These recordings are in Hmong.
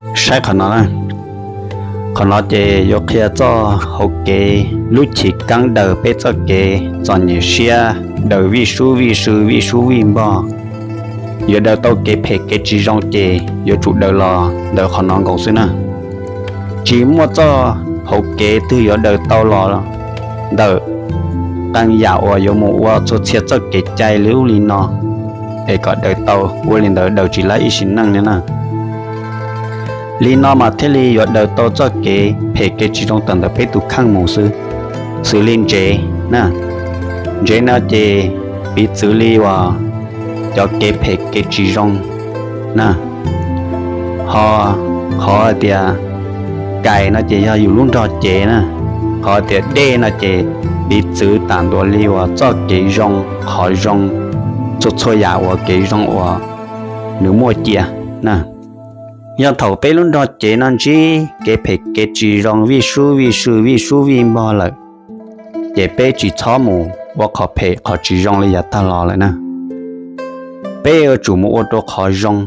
Saib qhov no, qhov no ces yuav qhia txoj hauv kev lub chiv keeb daws peb txoj kev txom nyem siab, daws vij sub vij sw vij sub vij npog. Yuav daws tau kev phem kev tsis zoo ces yuav tsum daws los ntawm qhov no nkaus xwb na. Tsis muaj txoj hauv kev twg yuav daws tau los ntawm qee yam uas yuav mus ua txhua txhia txoj kev cai li ub li no es kom daws tau, ua li ntawd daws tsis laib ib sim neej li na. Li no mas thiaj li yuav daws tau txoj kev phem kev tsis zoo tawm ntawm peb tus kheej mus xwb. Xws li ntsev na, ntsev no ces piv txwv li uas cov kev phem kev tsis zoo na. Ho qhov hais tias kais no ces yog yus lub nrog cev na. Qhov tias dej no ces piv txwv tam ntua li uas txoj kev zoo, qhov zoo, txhua txhua yam uas kev zoo uas nws muaj cia na. Yog thaum peb lub nrog cev no ntsib kev phem kev tsis zoo vij sub vij sw vij sub vij npog lawm, ces peb tsis txhob mus ua qhov phem qhov tsis zoo li yav tag los lawm na. Peb yuav tsum mus ua rau qhov zoo,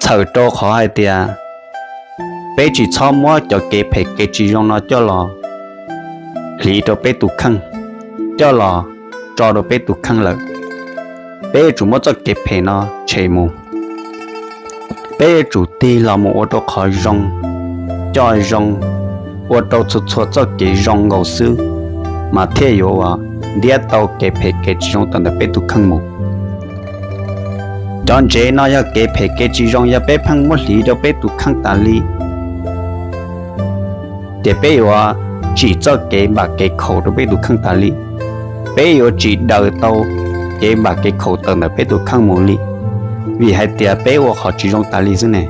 txhawm rau qhov hais tias peb tsis txhob muab cov kev phem kev tsis zoo no coj los hliv rau peb tus kheej, coj los tso rau peb tus kheej lawm. Peb yuav tsum muab txoj kev phem no tshem mus. Peb yuav tsum tig los mus ua rau qhov zoo, coj zoo, ua rau txhua txhua txoj kev zoo nkaus xwb, mas thiaj yuav ua ntiab tau kev phem kev tsis zoo tawm ntawm peb tus kheej mus. Cov ntsev no yog kev phem kev tsis zoo, yog peb pheej muab hliv rau peb tus kheej tas li, ces peb yuav tsim txoj kev npam kev khaum rau peb tus kheej tas li. Peb yuav tsis daws tau kev npam kev khaum tawm ntawm peb tus kheej mus li, vim hais tias peb ua qhov tsis zoo tas li xwb ne.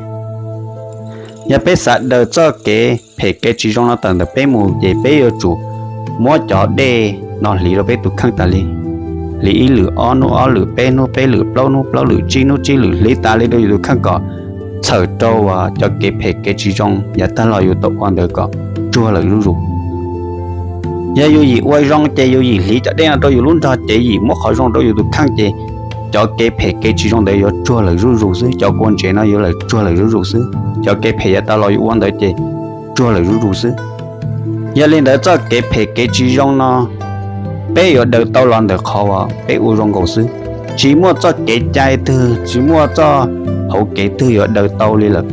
Yog peb xav daws txoj kev phem kev tsis zoo no tawm ntawm peb mus, ces peb yuav tsum muab cov dej no hliv rau peb tus kheej tas li. Hliv ib lwm ob hnub ob lwm, peb hnub peb lwm, plaub hnub plaub lwm, tsib hnub tsib lwm, hliv tas li rau yus tus kheej kom txhawm rau uas cov kev phem kev tsis zoo yav tag los yus tau ua ntawd kom tsuag lawm zuj zus. Yog yus yim ua zoo ces yus yim hliv cov dej no rau yus lub nrog cev, yim muab qhov zoo rau yus tus kheej, ces cov kev phem kev tsis zoo ntawd yuav tsuag lawm zuj zus xwb. Cov kua ntsev no yuav lawm tsuag lawm zuj zus xwb. Cov kev phem yav tag los yus ua ntawd ces tsuag lawm zuj zus xwb. Yog li ntawd txoj kev phem kev tsis zoo no peb yuav daws tau los ntawm qhov uas peb ua zoo nkaus xwb. Tsis muaj txoj kev cai twg, tsis muaj txoj hauv kev twg yuav daws tau li lawm.